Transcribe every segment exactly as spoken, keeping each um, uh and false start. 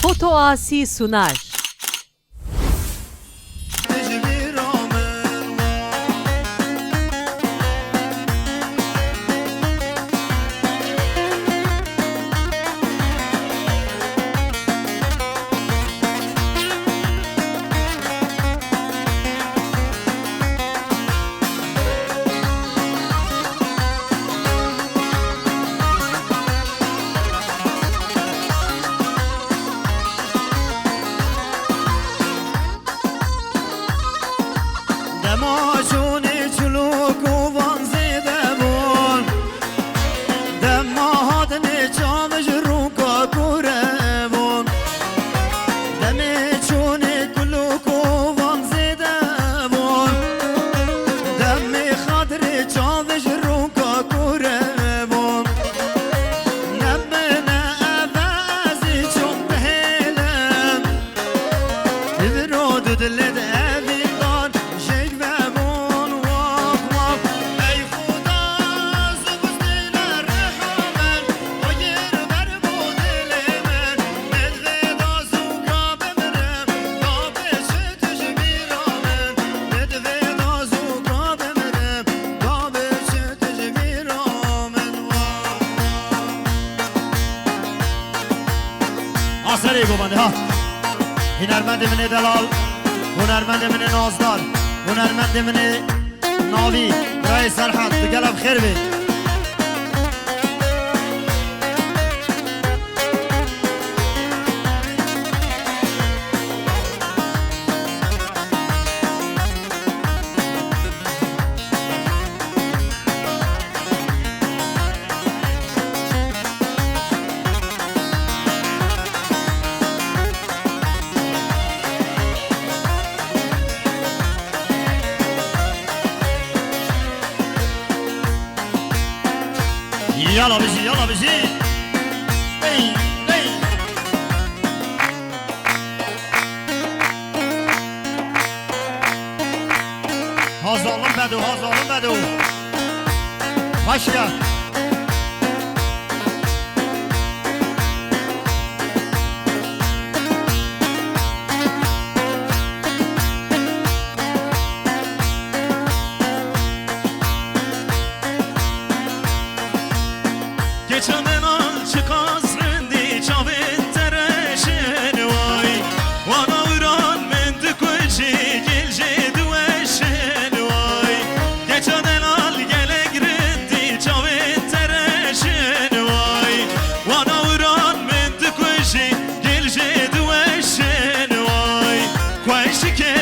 Foto Asi sunar. Dema şûnê çilûk û van zêde bûn, dema hatinê çav ji rûka kure bûn. Demê çûnê kulûk û van zêde bûn, demê xatirê çav ji rûka kure bûn. Nebine eve ez ê çûm bihêlim. Îro du dilê de evîn dan jêk vebûn waq waq. Ey Xuda, zûbistîne reha min, xwe gir ber bo dilê min. Min divê da zûka bimirim, da bêçi tu ji bîra min. Min divê da zûka bimirim, da bêçi tu ji bîra min. Waq waq. Aserê go bende ha. Hunermendê min ê delal, hunermendê min ê nazdar, hunermendê min ê navî, birayê Serhat, tu gelek xêr bê. Yala bijî, yala bijî. Ey, ey. Ha zalim bedo, ha zalim bedo. Xweş ke. Keçan delal çiqas rindî çavên te reşin way. Wana wiran min dikujî gel jê diweşin way. Keçan delal gelek rindî çavên te reşin way. Wana wiran min dikujî gel jê diweşin way. Xweşike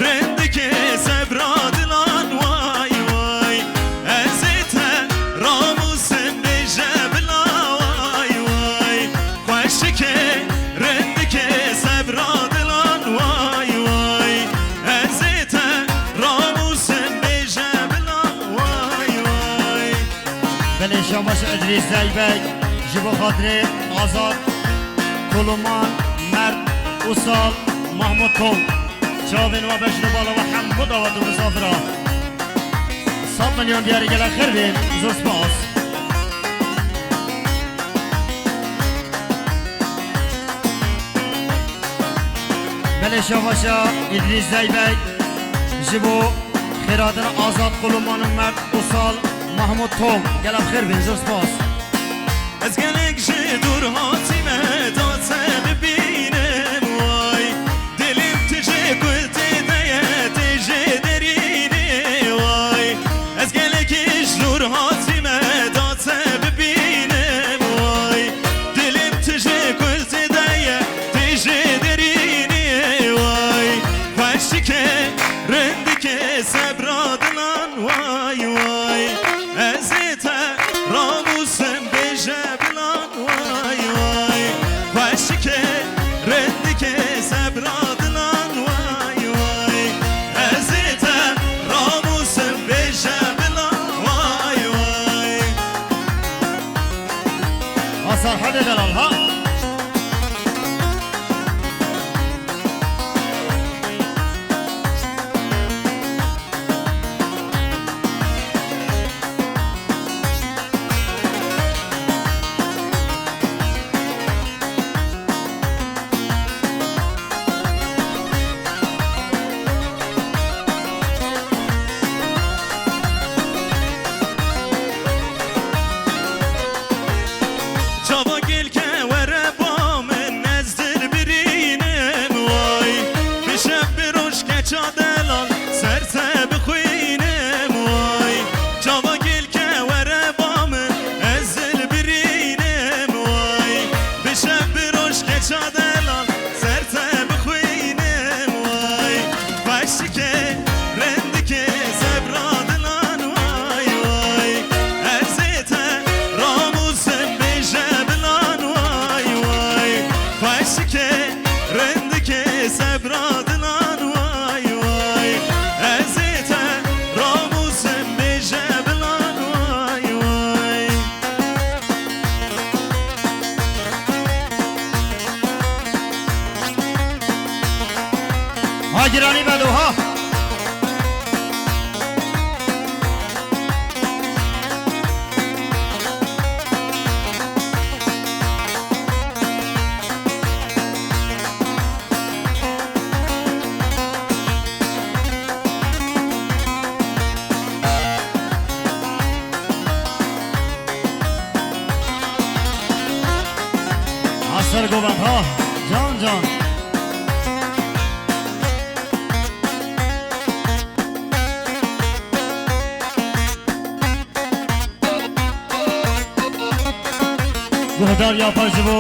rindike sebra dilan way way. Ez ê te ramûsim bêje bila way way. Xweşike rindike sebra dilan way way. Ez ê te ramûsim bêje bila way way. Belê şabaş Idrîs Zeybek ji bo xatirê Azad, Kuluman, Mert, Usal, Mahmut Tom. Çavên we beşno bala we hemû dawet û misafira. Sed milyon diyarî gelek xêr bê. Zor spas. Belê şabaşa Îdrîs Zeybek ji bo xêratina Azad, Kuluman û Mert Usal, Mahmut Tom. Gelek xêr bê. Zor spas. Ez gelek ji dûr hatime da te bibînim way. Dilim tije ku tê de ye, tije derînê way. Ez gelek ji dûr hatime da te bibînim way. Dilim tije ku tê de ye, tije derînê way. Xweşike rindike sebra dilan way way. Ez ê te ramûsim bêje bilan way way. Xweşike rindike sebra dilan way way. Ez ê te ramûsim bêje bilan way way. Hasar hede delal ha. Şikê rindikê sebra dilan way way. Ez ê te ramûsim bêje bilan way way. Ha giranî be do ha. Aser govend ha, can can. Guhdar ya pa ji bo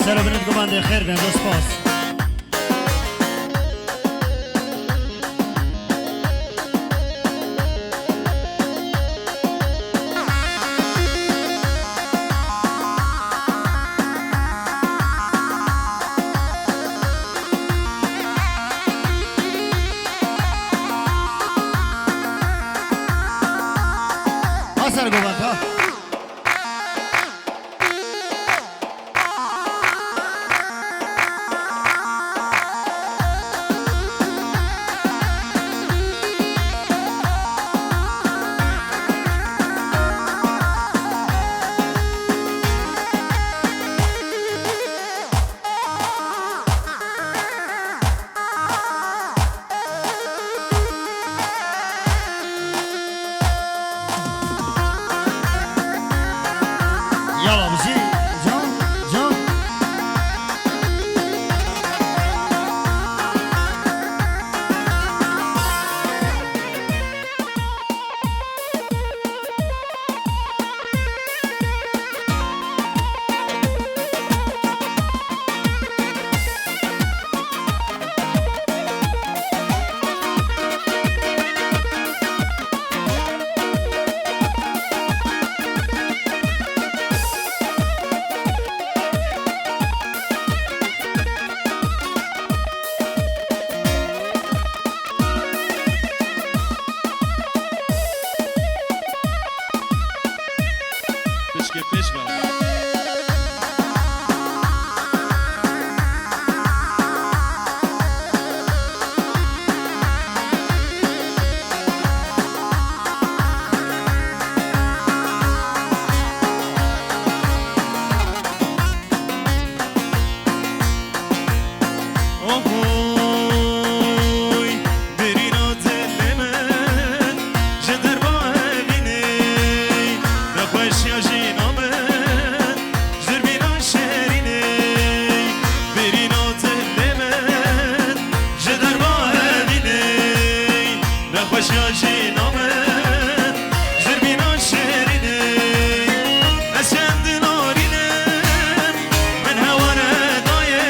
serobinit govendê xêr ben, spas. Aser govend ha. Yala bijî, can, can. Pişkê pêş ve. Ohoy, birîna dilê min ji derba evînê, nexweşiya jîna min ji dûrbîna şêrînê, birîna dilê min ji derba evînê, nexweşiya jîna min ji dûrbîna şêrînê. Ez çend narînim, min heware dayê,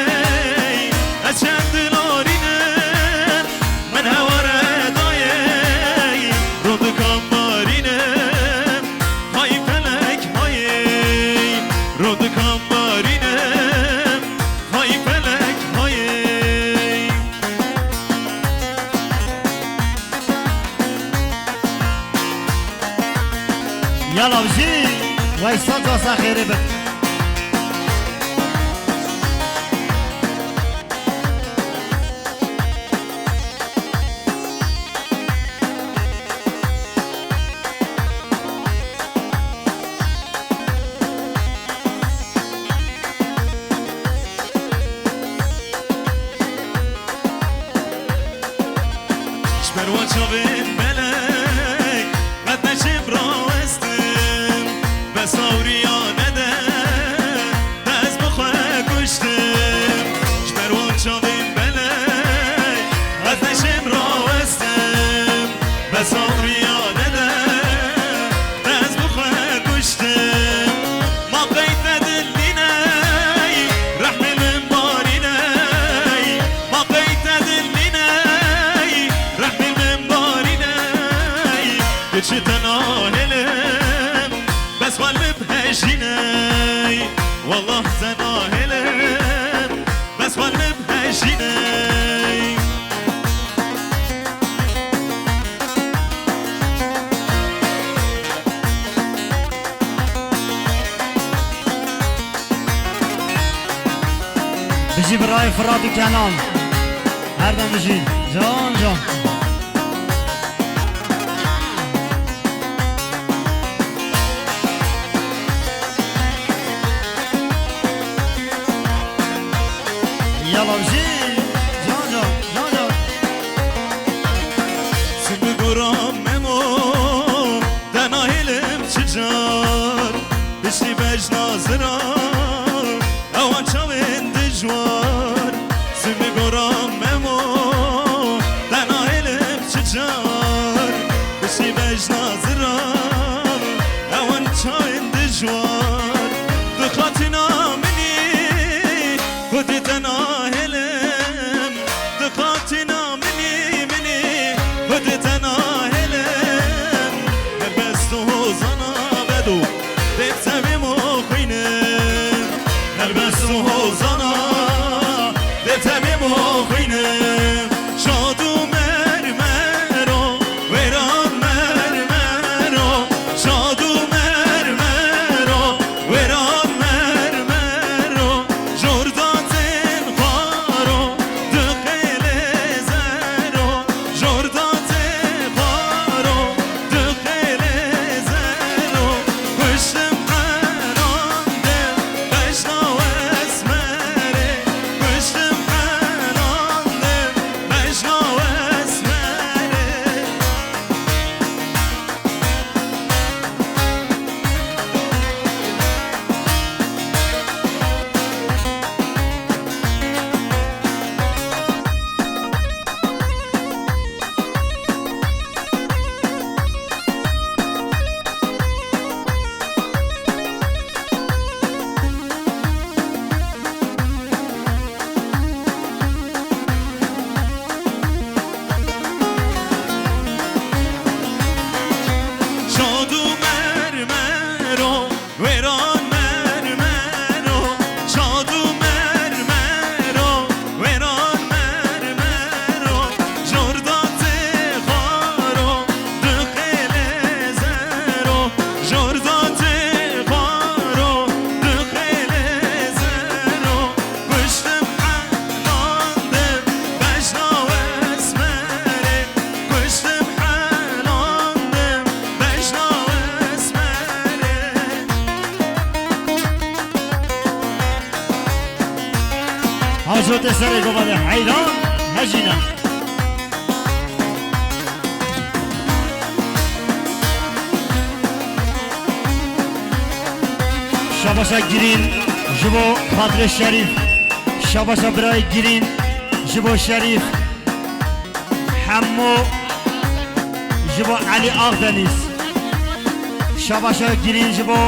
ez çend narînim, min heware dayê, rû dikan barînim, hay felek hayê, rû dikan barînim, hay felek hayê. Yala bijî, wey sed sal xêrê bit. Ji ber wan çavên belek qet neşêm rawestin, bes awriya nede, ez bi xwe kuştim. Ji ber wan çavên belek qet neşêm rawestin, bes awriya nede, ez bi xwe kuştim. Ma qey te dil nîne, rehmê min barîne, ma qey te dil nîne, rehmê min barîne. Keçi te nahêlim, bes xwe li min bihejîne, wallah te nahêlim. Xwe li hejînê. Bijî birayê Firat û Kenan. Her dem bijî. Can can. Yala bijî. Can can. Can can. Simi gora Memo, te nahêlim çi car, piştî bejna zira, ewa çavên dijwar. Simi gora Memo, te nahêlim çi car, piştî bejna zira, ewan çavên dijwar. Di xatina minî, xwedî te nahêlim. Di xatina minî, minî, xwedî te nahêlim. Helbest û hozana bedo, dê tevî mo xwînim. Helbest û hozana, dê tevî mo xwînim. Şad û mermero, wêran mermero. Şad û mermero, wêran mermero. Jorda tên xwaro, di xêlê zero. Jorda tên xwaro, di xêlê zero. Kuştim helandim, bejna wesmerê. Kuştim helandim, bejna wesmerê. Şad û mermero, wêran mermero. Şad û mermero, wêran mermero. Jorda tê xwaro, di xêlê zero. Jorda tê xwaro, di xêlê zero. Kuştim helandim, bejna wesmerê. Kuştim helandim, bejna wesmerê. Hacotê serê govanê heyran, hejîne. Şabaşa girîn ji bo Xatirê Şerîf. Şabaşa birayê girîn ji bo Şerîf. Hemû ji bo Elî Akdeniz. Şabaşa girîn ji bo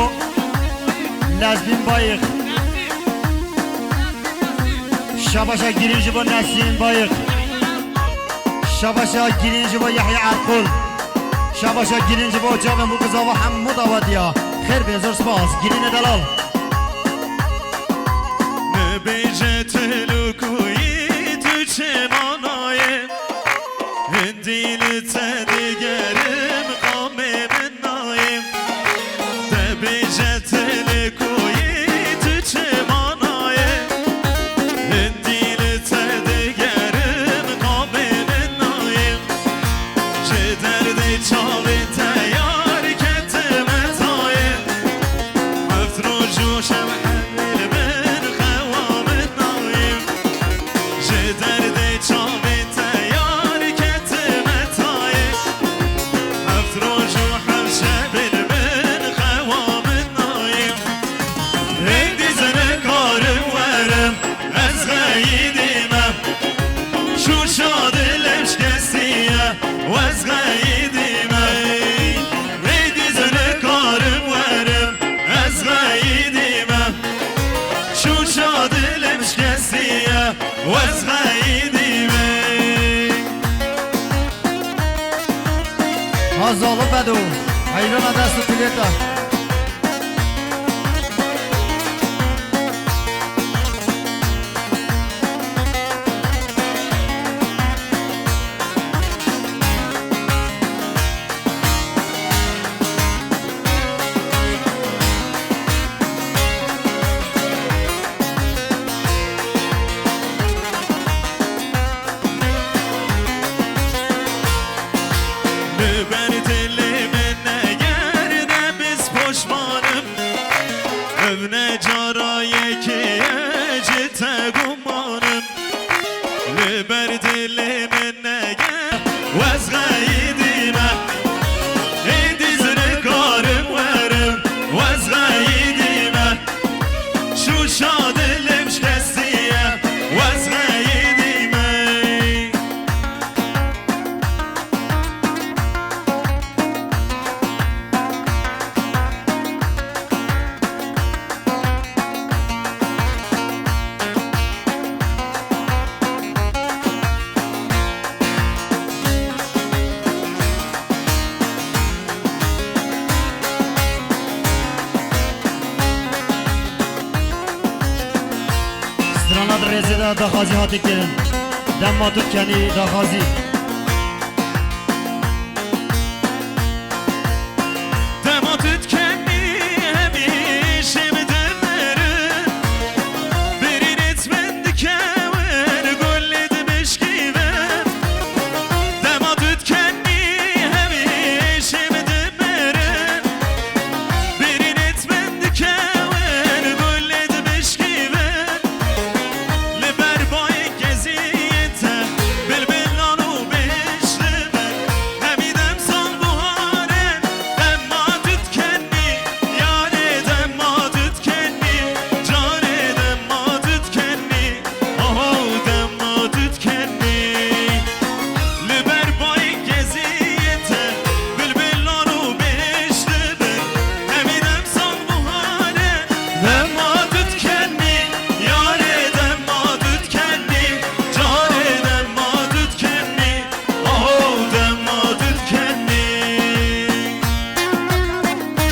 Lezbîn Bayik. Şabaşa girîn ji bo Nesrîn Bayik. Şabaşa girîn ji bo Yehya Erkul. Şabaşa girîn ji bo çavên bû bi zava hemû dawetiya. Xêr bê, zor spas. Girînê delal. Nibêje tu li ku yî, tu çi manayê? Hindî li te digerim, qamê min nayê. Te bêje tu li ku yî, tu çi manayê? Hindî li te digerim, qamê min nayê. Ji derdê çavê te yar ketime tayê. Heft roj û şev hemil bin xewa min nayê. Ji derdê çavê te yar ketime tayê. Heft roj û heft şev bin xewa min nayê. Hêdî zine karim werim, ez xeyîdî me. Şûşa dilim şikestiye, ez xeyîdî me. Hêdî zine karim werim, ez xeyîdî me. Şûşa dilim şikestiye, ez xeyîdî me. Ha zalim bedo, heyrana dest û pilê te. Dilim şikestiye, wezmeyî dîmey. Strana di rêzê de daxwazî hate kirin. Dema tu dikenî daxwazî. Dema tu dikenî hemîşê min dimirin. Birînêt min dikewin, gulê dibişkîvin. Dema tu dikenî hemîşê min dimirin. Birînêt min dikewin, gulê dibişkîvin. Li ber bayê keziyê te, bilbilan û bêhişt dibin. Hemî dem sal buhar in, dema tu dikenî, yarê dema tu dikenî, carê dema tu dikenî. Aho dema tu dikenî, li ber bayê keziyê te, bilbilan û bêhişt dibin. Hemî dem sal buhar in, dema tu dikenî, yarê dema tu dikenî, carê dema tu dikenî, aho dema tu dikenî.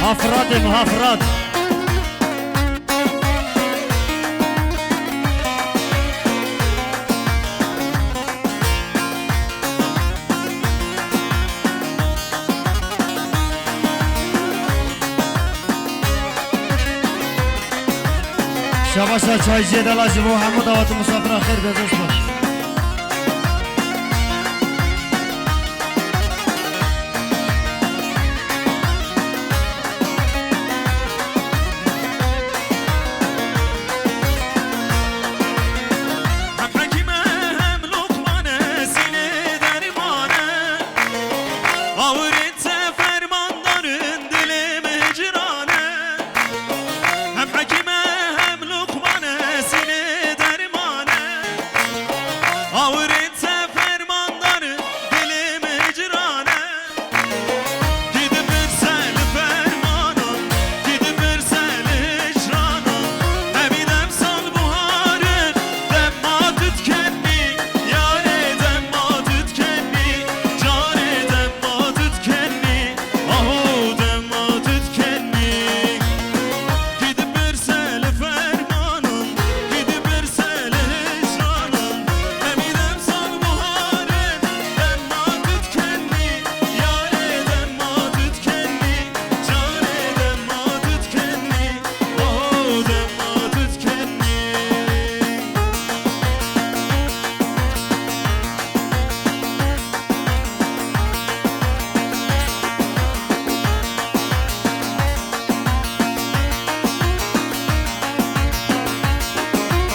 Ha Firatê min, ha Firat. Şabaşa çayciyê de la ji bo hemû dawet û misafira xêr be, dost baş. Hem Hekîm e, hem Luqman e, sînê derman e. Awirê te fermandar in, dilê min hicran e. Hem Hekîm e, hem Luqman e, sînê derman e. Awirê te fermandar in, dilê min hicran e. Kî dipirse li fermanan, kî dipirse li hicranan. Hemî dem sal buhar in, dema tu dikenî, yarê dema tu dikenî, carê dema tu dikenî, aho dema tu dikenî. Kî dipirse li fermanan, kî dipirse li hicranan. Hemî dem sal buhar in, dema tu dikenî, yarê dema tu dikenî, carê dema tu dikenî, aho dema tu dikenî.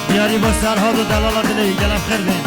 Diyarî bo Serhad û delala dilê wî, gelek xêr bên.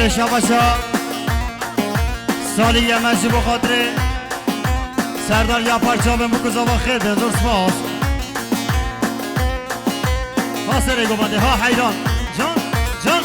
Şabaşa Salî Yemez ji bo xatirê Serdar Yapar, çavên bû ku zava xêr be, zor spas. Ha serê govendê, ha heyran. Can, can.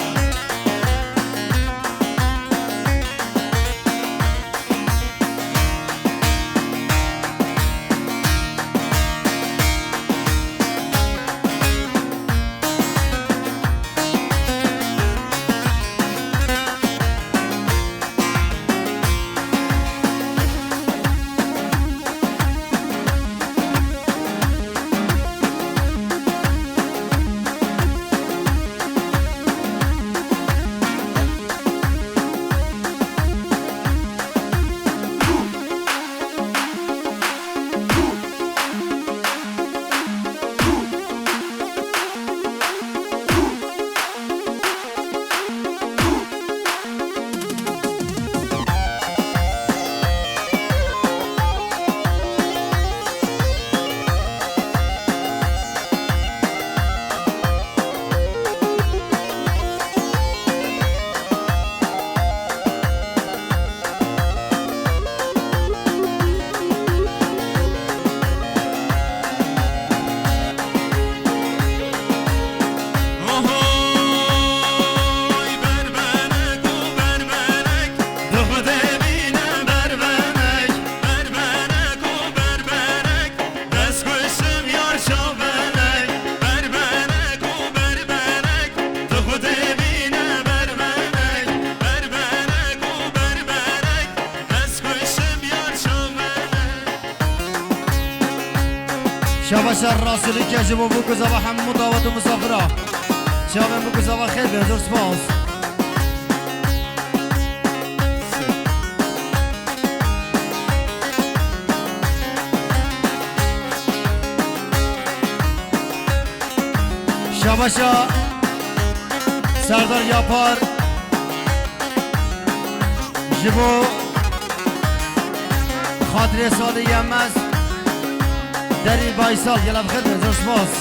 Ohoy, berbenek û berbenek, di Xwedê bîne berbenek, berbenek û berbenek, dest xweş im yar çavbelek, berbenek û berbenek, di Xwedê bîne berbenek, berbenek û berbenek, dest xweş im yar çavbelek. Şabaşa Rasulî ke ji bo bû ku zava hemû dawet û misafira. Çavên bû ku zava xêr be, zor spas. Şabaşa Serdar Yapar. Ji bo xatirê Salî Yemez, Derî Baysal, gelek xêr be, zor spas.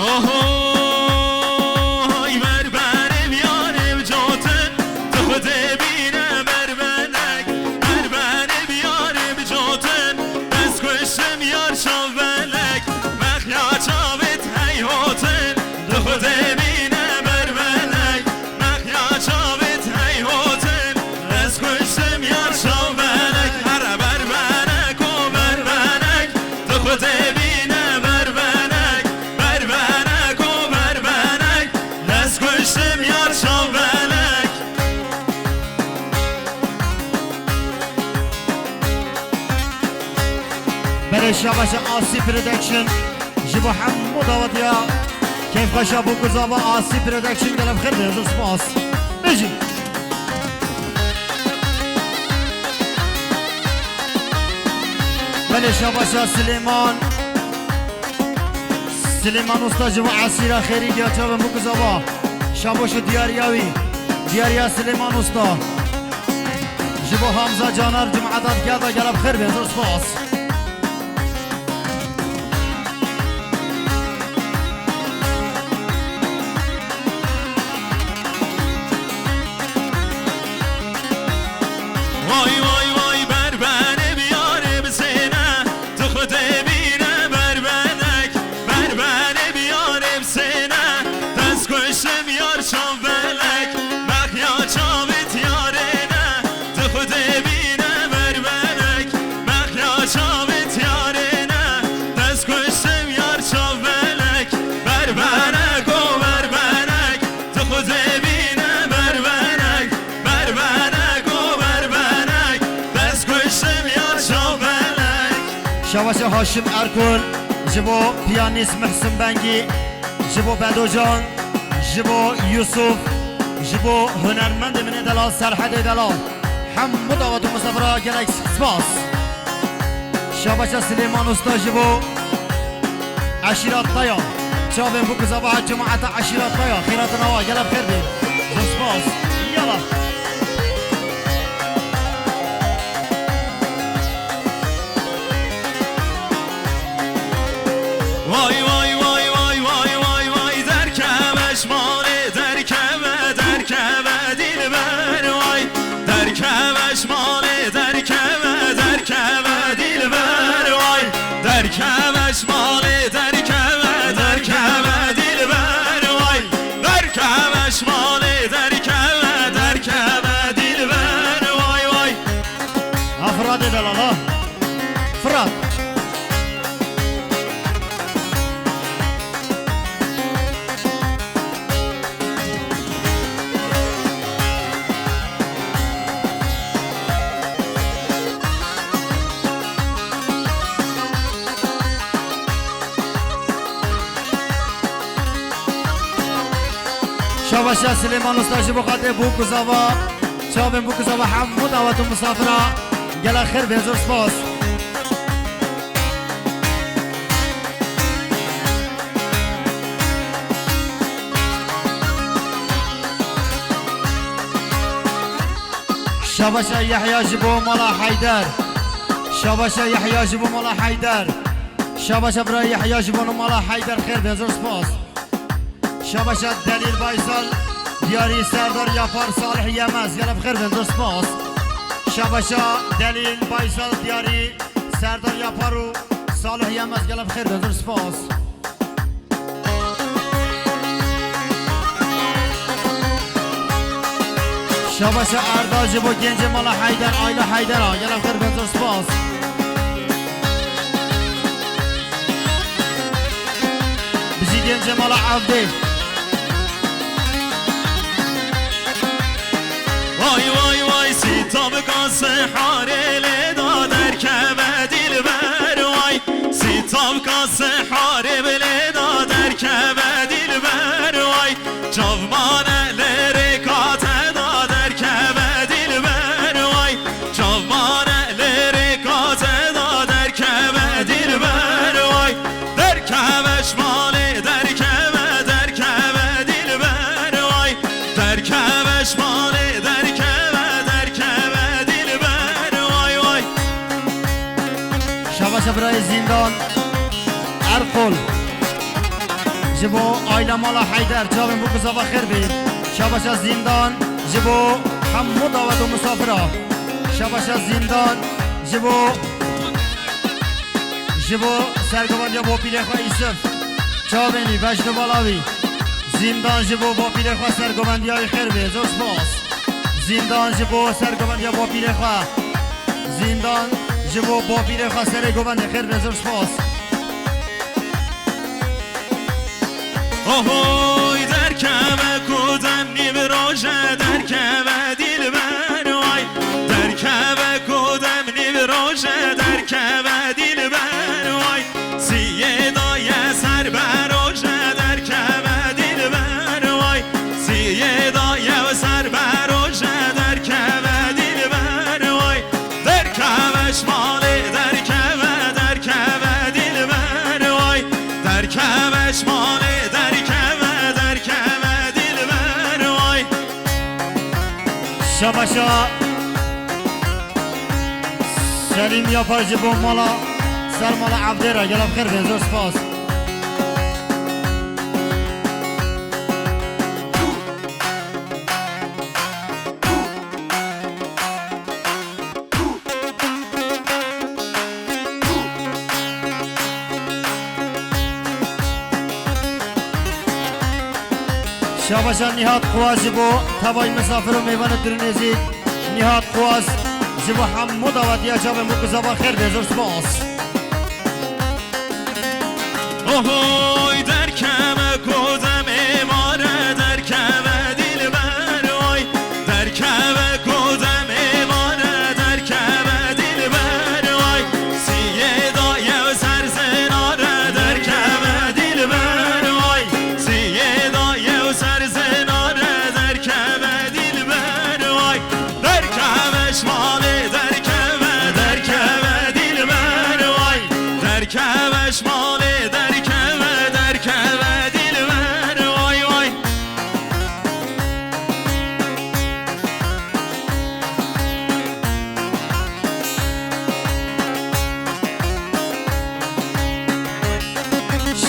Oho, hay berbenim yarim cotin, tu xwedê bîne berbenek, berbenim yarim cotin, dest xweşim yar çavbelek, mexya çavit hey hotin, tu xwedê bîne berbenek. Mexya çavit hey hotin, dest xweşim yar çavbelek. Here berbenek û berbenek, tu xwedê bîne berbenek. Berbenek û berbenek, dest xweşim yar çavbelek. Belê şabaşa Asî Production. Ji bo hemû dawetiya keyfxweşa bû ku zava Asî Production gelek xêr be, zor spas. Bijî. Belê şabaşa Silêman. Silêman Usta ji bo esîra xêrî giya çavên bû ku zava. Şaboş û diyariya wî. Diyariya Silêman Usta. Ji bo Hamza Caner cumeta diya da gelek xêr be, zor spas. Vay, vay, vay, berbenim yarim sêne, tu xwedê bîne berbenek, berbenim yarim sêne, dest xweşim yar çavbelek, mexya çavit yarêne, tu xwedê bîne berbenek, mexya çavit yarêne, dest xweşim yar çavbelek, berbenek û berbenek, tu xwedê bîne berbenek, berbenek û berbenek, dest xweşim yar çavbelek. Şabaşa Haşim Erkol, ji bo piyanîst Mihsin Bengî, ji bo Bedocan, ji bo Yusuf, ji bo hunermendê min ê delal, Serhedê delal. Hemû dawet û misafira gelek spas. Şabaşa Silêman Usta ji bo eşîra Taya. Çavên bû ku zava cemaeta eşîra Taya. Xêratina wa gelek xêr be. Zor spas. Yala. Vay vay vay vay vay vay vay, derkeve ji malê, derkeve, derkeve dilber vay. Derkeve ji malê, derkeve, derkeve dilber vay. Derkeve ji malê, derkeve, derkeve dilber vay. Derkeve ji malê, derkeve, derkeve dilber vay vay. Ha Firatê delal ha. Firat. Şabaşa Silêman Usta ji bo xatirê bûk û zava, çavên bûk û zava hemû dawet û misafira gelek xêr bên, zor spas. Şabaşa Yehya ji bo mala Heyder. Şabaşa Yehya ji bo mala Heyder. Şabaşa bira Yehya ji bo mala Heyder, xêr bên, zor spas. Şabaşa Delîl Baysal, diyarî Serdar Yapar, Salih Yemez, gelek xêr bên, zor spas. Şabaşa Delîl Baysal, diyarî Serdar Yapar û Salih Yemez, gelek xêr bên, zor spas. Şabaşa Erda ji bo gencê mala Heyder, aile Heyder a, gelek xêr bên, zor spas. Bijî gencê mala Evdê. Vay vay vay, sîtavka seharê lê da derkeve dilber vay. Sîtavka seharê bi lê da derkeve dilber vay. Çav mane lê rêka te da derkeve dilber vay. Çav mane lê rêka te da derkeve dilber vay. Derkeve ji malê, derkeve, derkeve dilber vay. Derkeve ji malê, derkeve, derkeve dilber vay vay. Şabaşa birayê Zîndan Erqol. Ji bo aîla mala Heyder, çavên bûk û zava xêr bî. Şabaşa Zîndan ji bo hemû dawet û misafira. Şabaşa Zîndan ji bo, ji bo sergovendiya bopîrê xwe Îsif. Çavên wî, vejn û bala wî. Zîndan ji bo bopîrê xwe, sergovendiya wî xêr bê. Zor spas. Zîndan ji bo sergovendiya bopîrê xwe. Zîndan ji bo bopîrê xwe, serê govendê xêr bê. Zor spas. Ohoy, derkeve ku dem nîv roje, derkeve dilber way. Derkeve ku dem nîv roje, derkeve dilber way. Siyê daye ser beroje, derkeve dilber way. Siyê daye ser beroje, derkeve dilber way. Derkeve ji malê, derkeve, derkeve dilber way. Derkeve ji malê, derkeve, derkeve dilber way. Şabaşa Selîm Yapar ji bo mala, ser mala Evdê re, gelek xêr bê, zor spas. Şabaşa Nîhat Quwaz ji bo tevayî misafir û mêvanê dûr û nêzîk. Nîhat Quwaz ji bo hemû dawetiya çavên bûk û zava xêr bê, zor spas. Ohoy, derkeve ku demê mare, derkeve dilber way. Derkeve ku demê mare, derkeve dilber way. Siyê daye ser zinare, derkeve dilber way. Siyê daye ser zinare, derkeve dilber way. Derkeve ji malê, derkeve, derkeve dilber way. Derkeve ji malê, derkeve, derkeve dilber way way.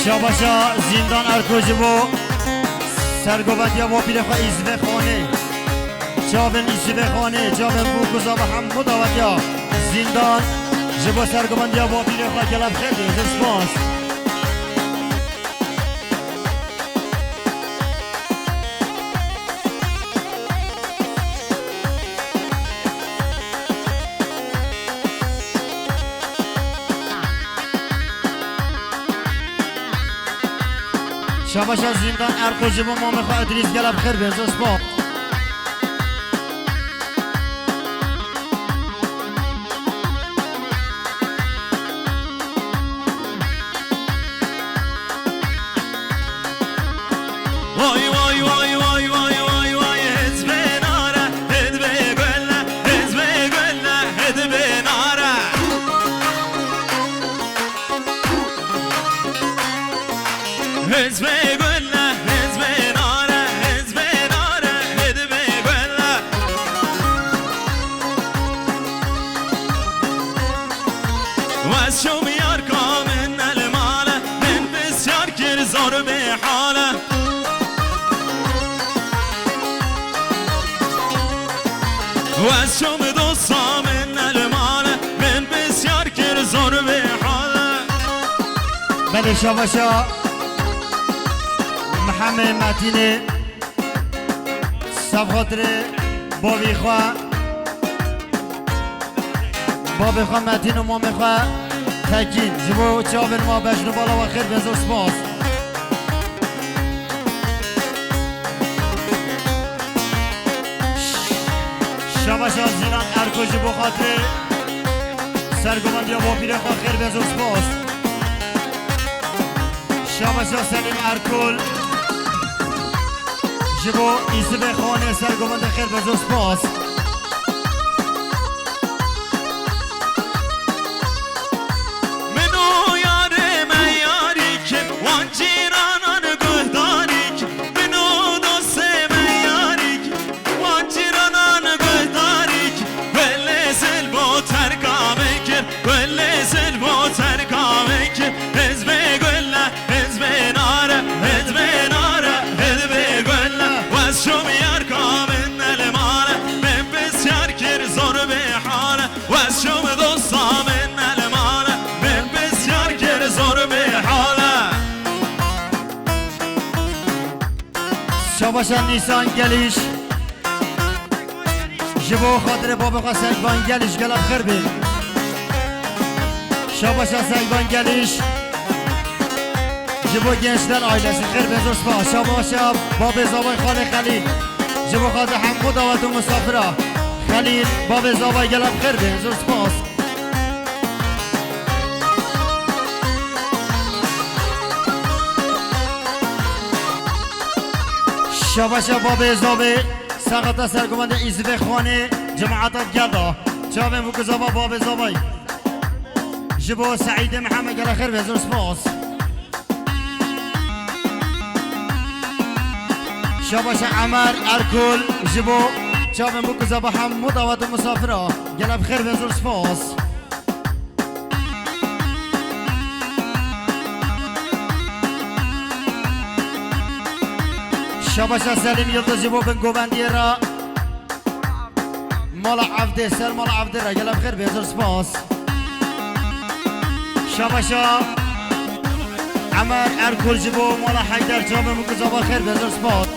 Şabaşa Zîndan Erko ji bo sergovendiya bo pîrê xwe Îzvê Xanê. Çavên Îzvê Xanê, çavên bû ku zava hemû dawetiya Zîndan ji bo sergovendiya bo pîrê xwe gelek xêr dê. Zor spas. Şabaşa Zîndan Erko ji bo mamê xwe Idrîs gelek xêr bê, zor spas. Vay vay vay vay vay vay vay, ez bê nare, ez bê gule, ez bê gule, ez bê nare. Ez bê gule, ez bê nare, ez bê nare, ez bê gule. Wes şûm yarka min el male, min pisyar kir zor bê hale. Wes şûm dosta min el male, min pisyar kir zor bê hale. Belê şabaşa Mihemed Metînê. Saf xatirê bavî xwe, babê xwe Metîn û mamê xwe Tekîn. Ji bo çavên me bejn û bala we xêr be, zor spas. Şabaşa Zînan Erko ji bo xatirê sergovendiya bapîrê xwe xêr be, zor spas. Şabaşa Selîm Erkol. Ji bo Îsibê Xanê sergovendê xêr be, zor spas. Min û yarê me yarî kir, wan cîranan guhdarî kir. Min û dostê me yarî kir, wan cîranan guhdarî kir. Welê zilmo terka min kir, welê zilmo terka min kir. Ez bê gule, ez bê nare, ez bê nare, ez bê gule. Wes şûm yarka min el male, min pisyar kir zor bê hale. Wes şûm dosta min el male, min pisyar kir zor bê hale. Şabaşa Nîsan Gelîş. Ji bo xatirê babê xwe Sekban Gelîş gelek xêr bê. Şabaşa Sekban Gelîş. Ji bo gençler ailesi xêr bê, zor spas. Şabaşa babê zavay xalê Xelîl. Ji bo xatirê hemû dawet û misafira Xelîl, babê zavay gelek xêr bê, zor spas. Şabaşa babê zavê, saxata sergovendê Îzibê Xanê, cemaeta gelda. Çavên bû ku zava babê zavay. Ji bo Seîdê Mihemed gelek xêr be, zor spas. Şabaşa Emer Erkol, ji bo çavên bû ku zava hemû dawet û misafira. Gelek xêr be, zor spas. Şabaşa Selim Yıldız ji bo bingovendiyê re. Mala Evdê, ser mala Evdê re. Gelek xêr be, zor spas. Şabaşa Emer Erkol ji bo mala Heyder, çavên bû ku zava xêr be, zor spas.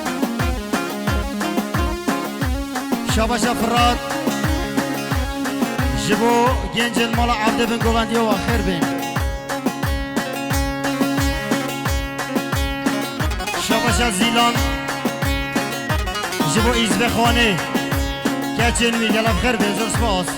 Şabaşa Firat. Ji bo gencên mala Evdê bingovendiya we xêr bên. Şabaşa Zîlan. Ji bo Îzbê Xanê. Keçên wî gelek xêr bên, zor spas.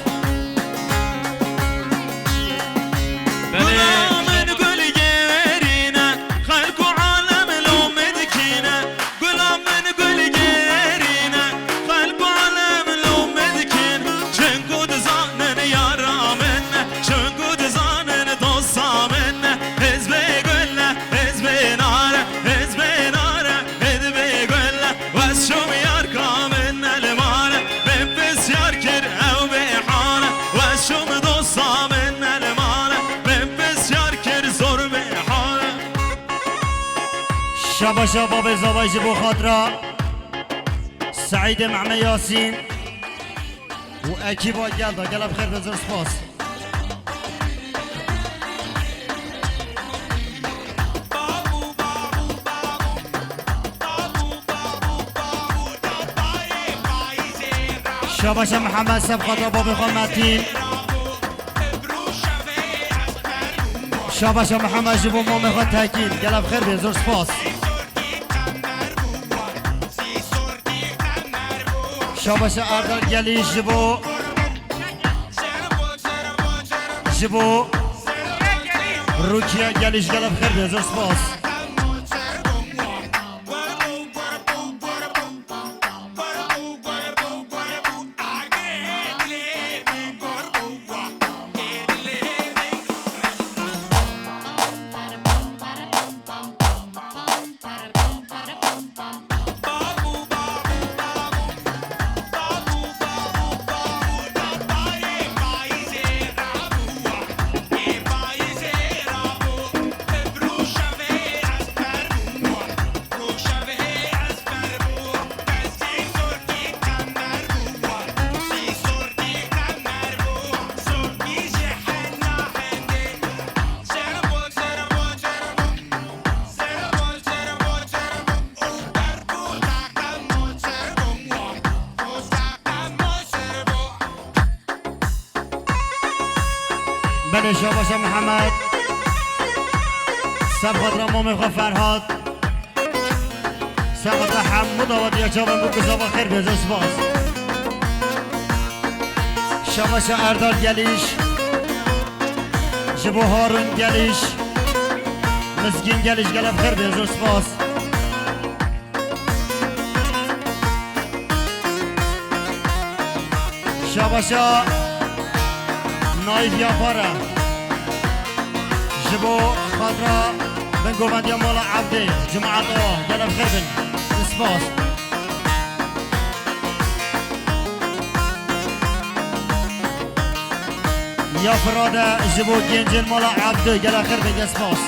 Belê. Gula min gul gerîne, xelk û alem lo min dikîne. Gula min gul gerîne, xelk û alem lo min dikin. Çinku dizanin yara min ne, çinku dizanin dosta min ne. Ez bê gul ne, ez bê nare, ez bê nare, ez bê gul ne. Wes şûm yarka min ne li mare, min pisyar kir ew bê hale. Başa babê zavay ji bo xatira Seîdê Mehmet Yasîn û ekîba gel de gelek xêr be, zor spas. Şabaşa Mihemed, seb xatira babê xwe Metîn. Şabaşa Mihemed ji bo mamê xwe Tekîn. Gelek xêr bê, zor spas. Şabaşa Erdal Gelîş ji bo, ji bo Rukiye Gelîş, gelek xêr bê, zor spas. Belê, şabaşa Mihemed. Seb xatira mamê xwe Ferhat. Seb xatira hemû dawetiya çavên bo ku zava xêr bê, zor spas. Şabaşa Erdal Gelîş. Ji bo Harun Gelîş. Mizgîn Gelîş, gelek xêr bê, zor spas. Şabaşa Naîf Yapara. Ji bo xatira bingovendiya mala Evdê, cemaeta, gelek xêr bin. Spas. Ya Firade ji bo gencên mala Evdê, gelek xêr bin, spas.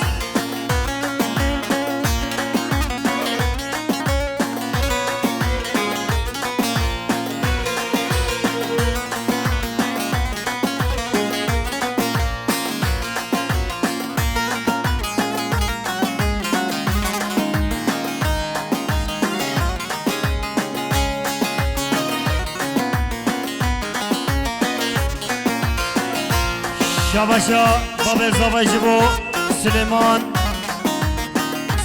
Şabaşa babê zavay ji bo Silêman,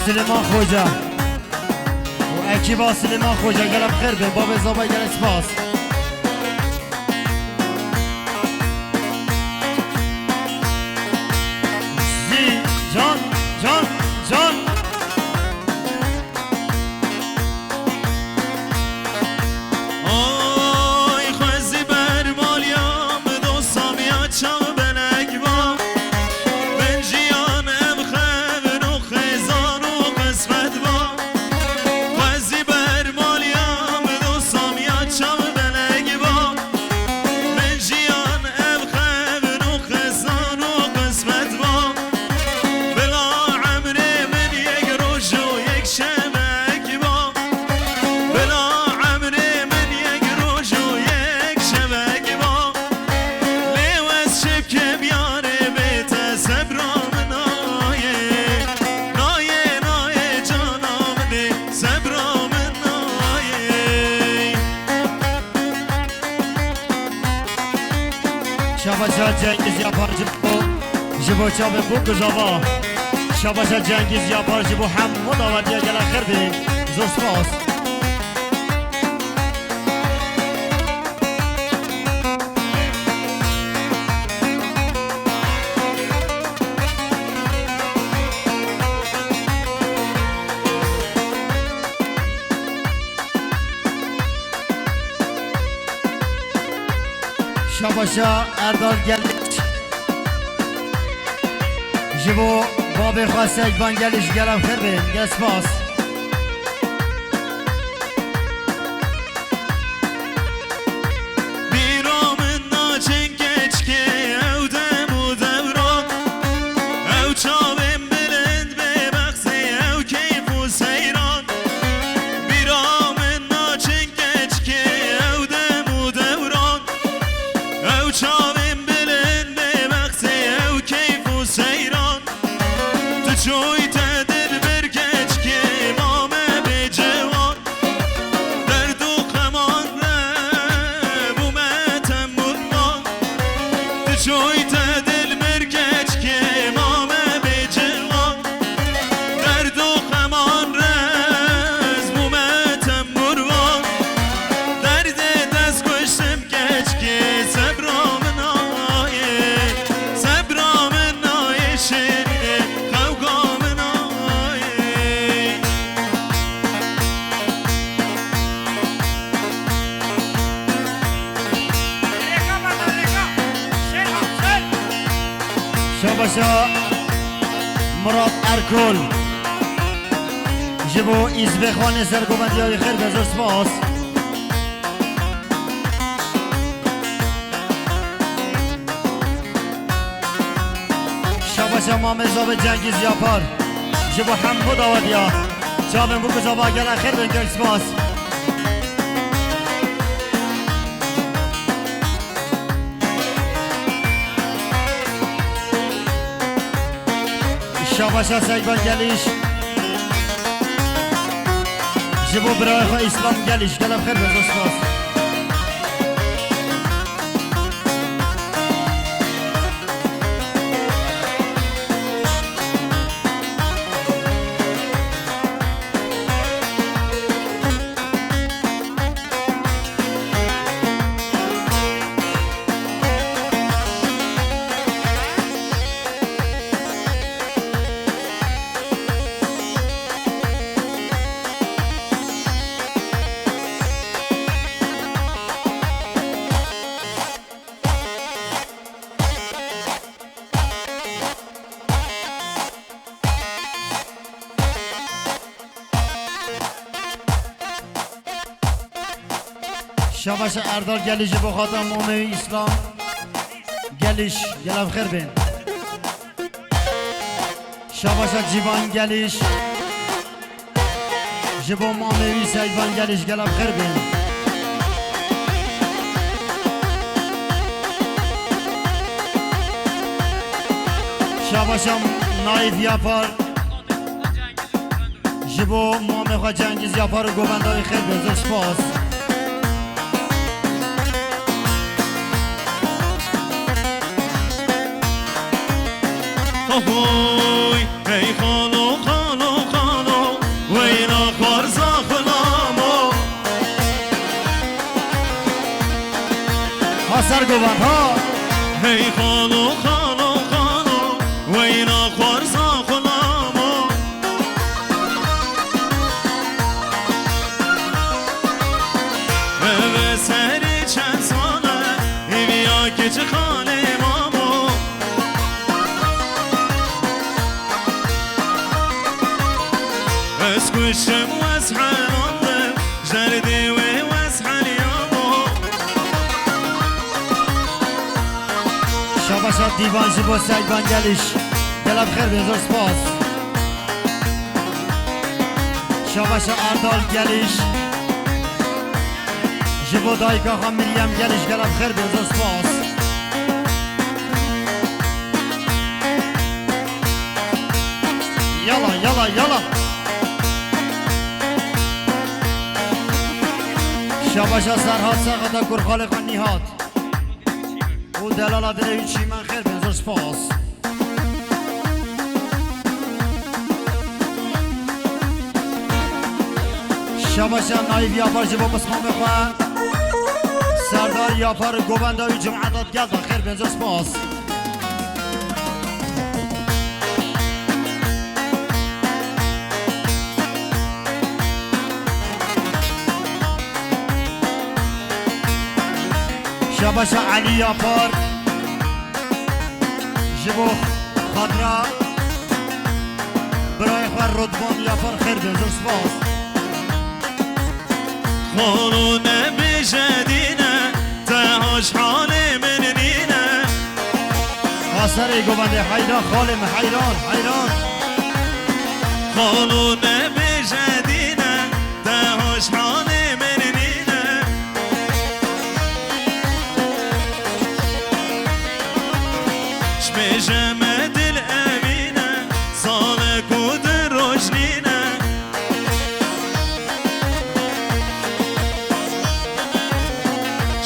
Silêman Xoca û ekîba Silêman Xoca, gelek xêr be, babê zavay gelek spas. Zî, can, can, can. Ay xwezî ber maliya min dosta min ya çav belek ba. Min jiyan ev xevin û xêzan û qismet ba. Xwezî ber maliya min dosta min ya çav belek ba. Min jiyan ev xevin û xêzan û qismet ba. Bila emrê min yek roj û yek şevek ba. Bila emrê min yek roj û yek şevek ba. Lê wez çi bikim yarê bê te sebra min nayê. Nayê, nayê cana min ê, sebra min nayê. Şabaşa Cengiz Yapar ji bo, ji bo çavê bo guzava. Şabaşa Cengiz Yapar ji bo hemû dawetiya gelek xêr be. Zor spas. Şabaşa Erdal Geldiç. Ji bo babê xwe Sekban Geldiç gelek xêr be. Gelek spas. Bîra min naçin keçikê ew dem û dewran, ew çavên bilind bê bexsê ew keyf û seyran. Dil mir keçkê mame bê ciwan, derd û xeman rez bûme tembûrvan. Derdê dest kuştim keçkê, sebra min nayê, sebra min nayê şêrînê, xewka min nayê. Şabaşa Murat Erkol. Ji bo Îzbêxanê sergovendiya wî xêr be, zor spas. Şabaşa Mamê Zavê Cengîz Yapar. Ji bo hemû dawetiya. Çavên bû ku zava gela xêr bin, gelek spas. Şabaşa Seyban Gelîş. Ji bo birayê xwe Îslam Gelîş, gelek xêr bin, zor spas. Şabaşa Erdal Gelîş ji bo xatir Mamê wî Îslam Gelîş, gelek xêr bin. Şabaşa Cîvan Gelîş. Ji bo mamê wî Seyvan Gelîş, gelek xêr bin. Şabaşa Naîf Yapar. Ji bo mamê xwe Cengîz Yapar û govenda wî xêr bin. Zor spas. Ahoy, hey xalo, xalo, xalo, weyla xwarza xulamo. Ha ser govend, ha. Hey xalo, xalo, xalo, weyla xwarza xulamo. Eve serî çend sal e, hêviya keçi xalê mamo. Ez kuştim wez helandim, jerdê wê wez heliyamo. Şabaşa Dîvan ji bo Seyvan Gelîş. Gelek xêr bin, zor spas. Şabaşa Erdal Gelîş. Ji bo dayika xwe Miryem Gelîş, gelek xêr bin, zor spas. Yala, yala, yala. Şabaşa Serhat Serhata Kurxalê xwe Nîhat. û delala dilê wî Çîmen xêr bin, zor spas. Şabaşa Naîf Yapar ji bo pismamê xwe. Serdar Yapar, govenda wî Cum'edat gelda xêr bin, zor spas. Şabaşa Elî Yapar. Ji bo xatira birayê xwe Rodvan Yapar xêr bin, zor spas. Xalo nebêje dîne, te haj halê min nîne. Aserê govendê heyran, xalê min heyran, heyran. Xalo nebêje dîne, te haj halê min nîne. Çmêje me dil evîne, salek û di roj nîne.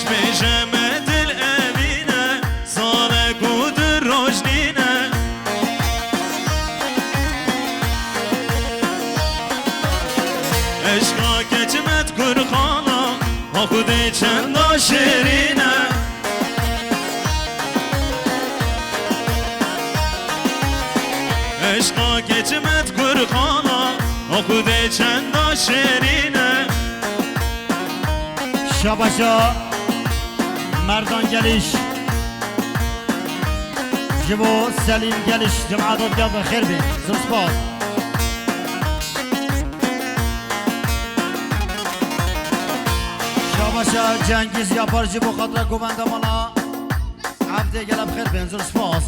Çmêje me dil evîne, salek û di Xwedê çenda şêrîn e. Eşqa keçmet Gurxana, Xwedê çenda şêrîn e. Şabaşa Merdan Geliş. Ji bo Selîm Geliş, cemaat diya bi xêr bin. Zor spas. Şabaşa Cengiz Yapar ji bo xatira govenda mala Evdê, gela bi xêr bin. Zor spas.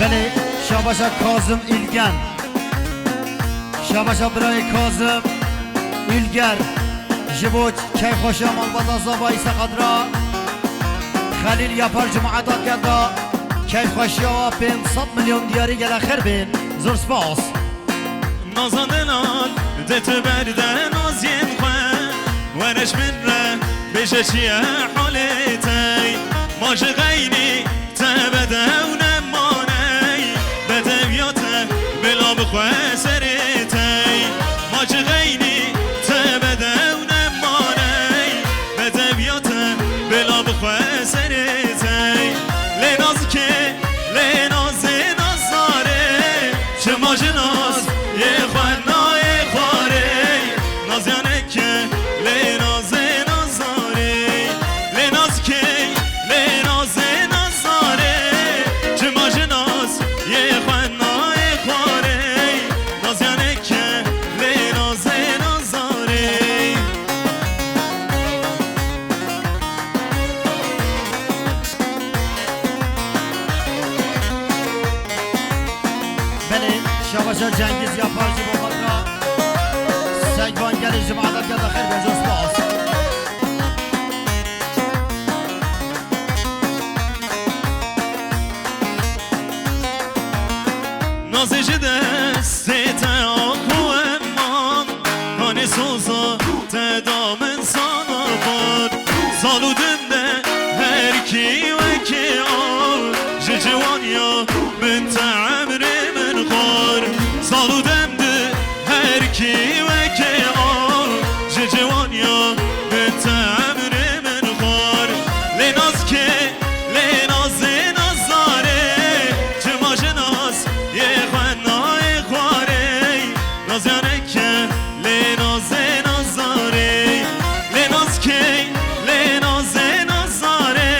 Belê, şabaşa Kazim Îlgen. Şabaşa birayê Kazim Ülger. Ji bo keyfxweşiya malbata Zava Îsa Xadra, Xelîl Yapar, cemaeta diya da keyfxweşiya wa pênc sed milyon diyarî, gela xêr bin. Zor spas. Naza delal de tu berde naziyên xwe, were ji min re bêje çi ye halê te. Ma ji xeynî te bedew nemaney, bedewiya te bila bixwe serê tey. Ma ji xeynî te bedew nemaney, bedewiya te bila bixwe serê tey. Lê nazikê, lê nazê nazarê, çima ji naz yê xwe nayê xwarê. Naziyaneke, lê nazê nazarê, lê nazikê, lê nazê nazarê, çima ji naz yê xwe nayê xwarê. Naziyaneke, lê nazê nazarê. Belê, şabaşa Cengiz Yapar ji bo xatira Seyvan Gelê, cemaeta diya da xêr bin. Zor spas. Nazê ji destê te axo eman, kanê soza te da min sana xwar. Sal û din de her kî wekî aw, ji ciwaniya min te emrê min xwar. Sal û dem di her kî wekî aw, ji ciwaniya min te emrê min xwar. Lê nazikê, lê nazê nazarê, çima ji naz yê xwe nayê xwarê. Naziyaneke, lê nazê nazarê, lê nazikê, lê nazê nazarê,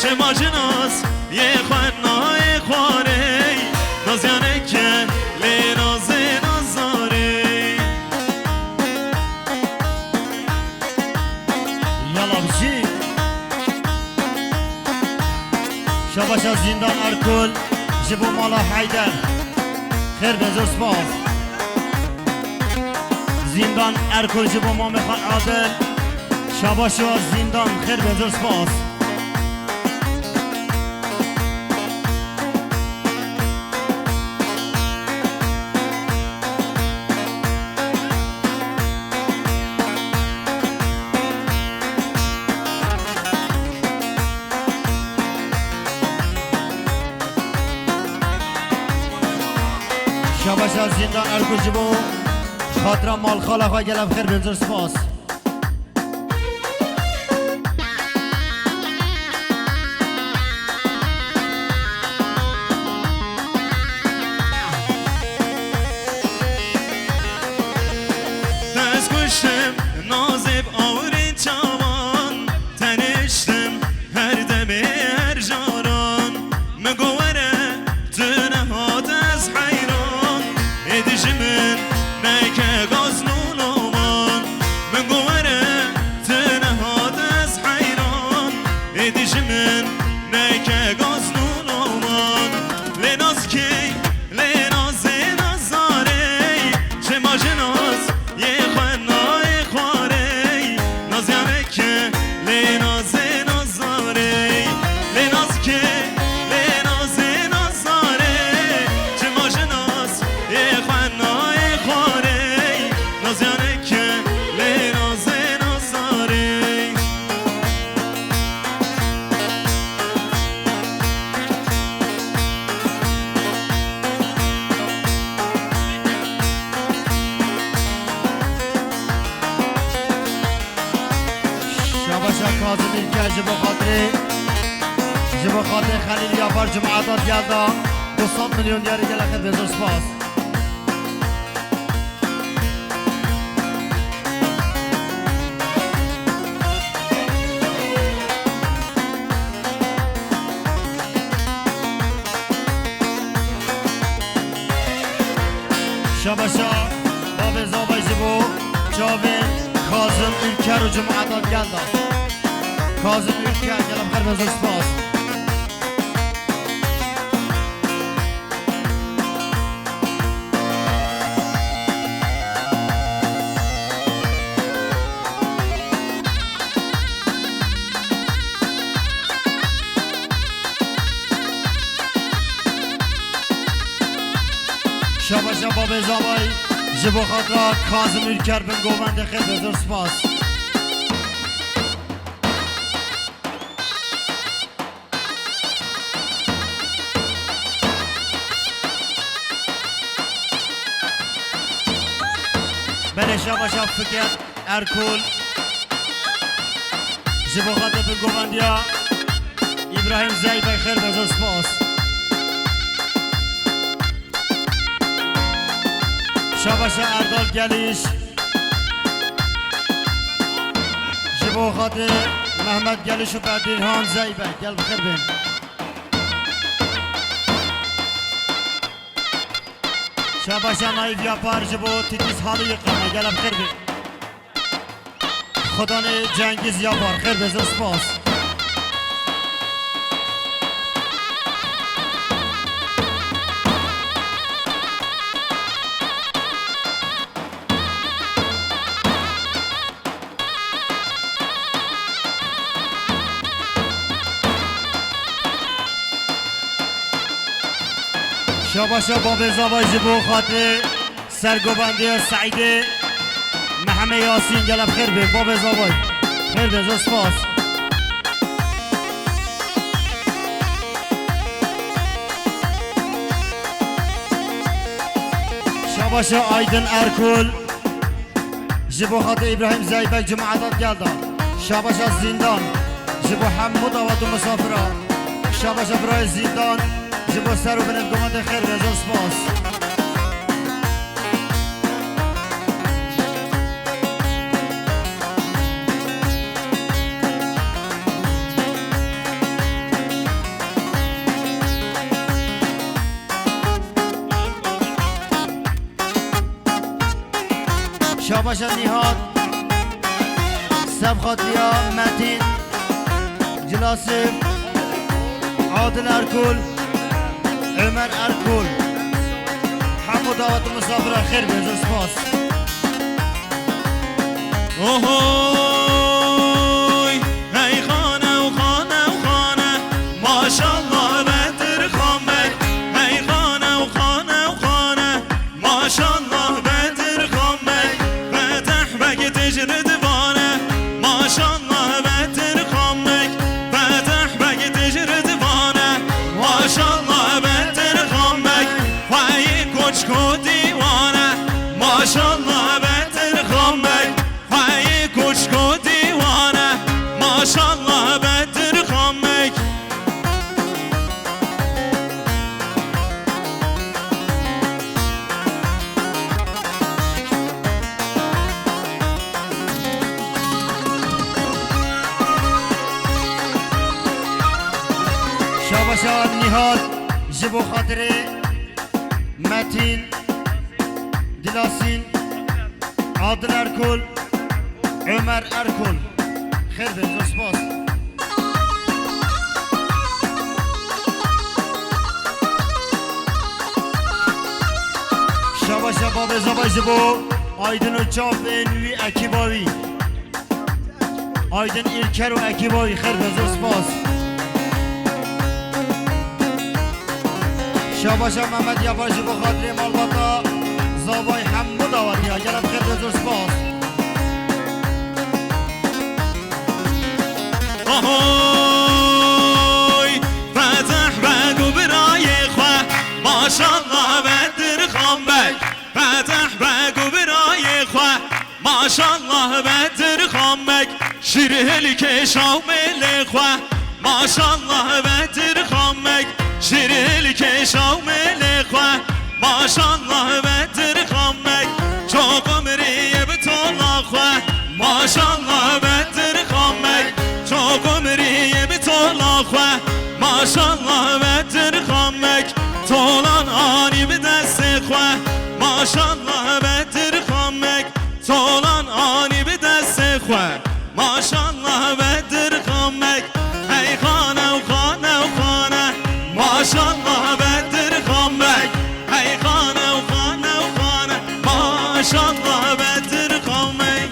çima ji naz yê xwe nayê xwarê. Naziyaneke, lê nazê nazarê. Yala bijî. Şabaşa Zîndan Erkul ji bo mala Heyder. Xêr be, zor spas. Zîndan Erkul ji bo Mamê Xan Adil. Şabaşa Zîndan, xêr be, zor spas. Şabaşa Zîndan Erkul ji bo xatira malxala xwe, gelek xêr bin, zor spas. Ez kuştim nazê bi awirên çawan, teniştim her demê her caran. Min got were tu nehat ez heyran, êdî ji min neke gazin û loman. Min got were tu nehat ez heyran, êdî ji min neke gazin û loman. Lê nazikê, lê nazê nazarê, çima ji naz yê xwe nayê xwarê. Kazim Ülker ji bo xatirê, ji bo xatirê Xelîl Yapar cumata gel da du sed milyon diyarî, gelek xêr be, zor spas. Şabaşa babê zavay ji bo çavê Kazim Ülker û cemaeta gel da. Kazim Ülker, gelek xêr be, zor spas. Şabaşa babê zavay ji bo xatira Kazim Ülker bin govendê xêr be, zor spas. Belê, şabaşa Fikret Erkul. Ji bo xatir bi govendiya Îbrahîm Zeybek, xêr be, zor spas. Şabaşa Erdal Geliş. Ji bo xatir Mehmet Geliş û Bedirhan Zeybek, gel bi xêr bên. Şabaşa Naîf Yapar ji bo Titiz Halı Yıkama, gel bi xêr bên. Xudanê Cengiz Yapar, xêr be, zor spas. Şabaşa babê zavay ji bo xatirê sergovendiya Seîdê Mehemê Yasîn, gel bi xêr bên, babê zavay. Xêr be, zor spas. Şabaşa Aydin Erkul. Ji bo xatir Îbrahîm Zeybek cemaeta gel da. Şabaşa Zîndan. Ji bo hemû dawet û misafira. Şabaşa birayê Zîndan. Ji bo ser û binê gometê xêr be, zor spas. Şabaşa Nîhat, Sevxatiya Metîn, Cilasif, Adil Erkul, Ömer Erkul. Hemû dawet û misafira xêr be, zor spas. Ohoy, hey xane û xane û xane, maşallah Bedir Xan Beg. Hey xane û xane û xane, maşallah Bedir Xan Beg. Feteh Beg tijrid vane, maşallah Bedir Xan Beg. Feteh Beg tijrid vane, maşallah Bedir Xan Beg. Xweyî koçko dîwane, maşallah Bedir Xan Beg. Hey koçko dîwane, maşallah Bedir Xan Beg. Şabaşa Nîhat ji bo xatirê Metîn, Dilasîn, Adil Erkul, Ömer Erkul. Xêr be, zor spas. Şabaşa babê zavay ji bo Aydin û çavên wî, ekîba wî. Aydin Ülker û ekîba wî, xêr be, zor spas. Şabaşa Mehmet Yapar ji bo xatirê malbata zavay hemû dawetiya, gelek xêr be, zor spas. Ahoy, Feteh Beg û birayê xwe, maşallah Bedir Xan Beg. Feteh Beg û birayê xwe, maşallah Bedir Xan Beg. Şîrhilkê şawmêlê xwe, maşallah Bedir Xamek. Şîrhilkê şawmêlê xwe, maşallah Bedir Xamek. Çok umriye bi tola xwe, maşallah Bedir Xamek. Çok umriye bi tola xwe, maşallah Bedir Xamek. Tolan anî bi destê xwe, maşallah Bedir Xamek. Tolan anî bi destê xwe, maşallah Bedir Xamek. Hey xane û xane û xane, maşallah Bedir Xamek. Hey xane û xane û xane, maşallah Bedir Xamek.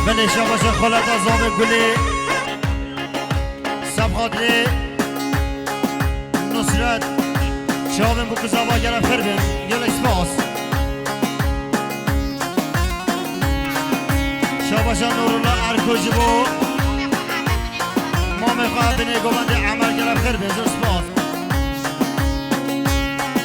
Belê şabaşa xaleta Zavê Gulê, Sebxatirê Nusret, çavên bu kizava gere xir bin, gelek spas. Şabaşa Nurullah Erko ji bo mamê xwe binê govendê Emer gere xir bin, zor spas.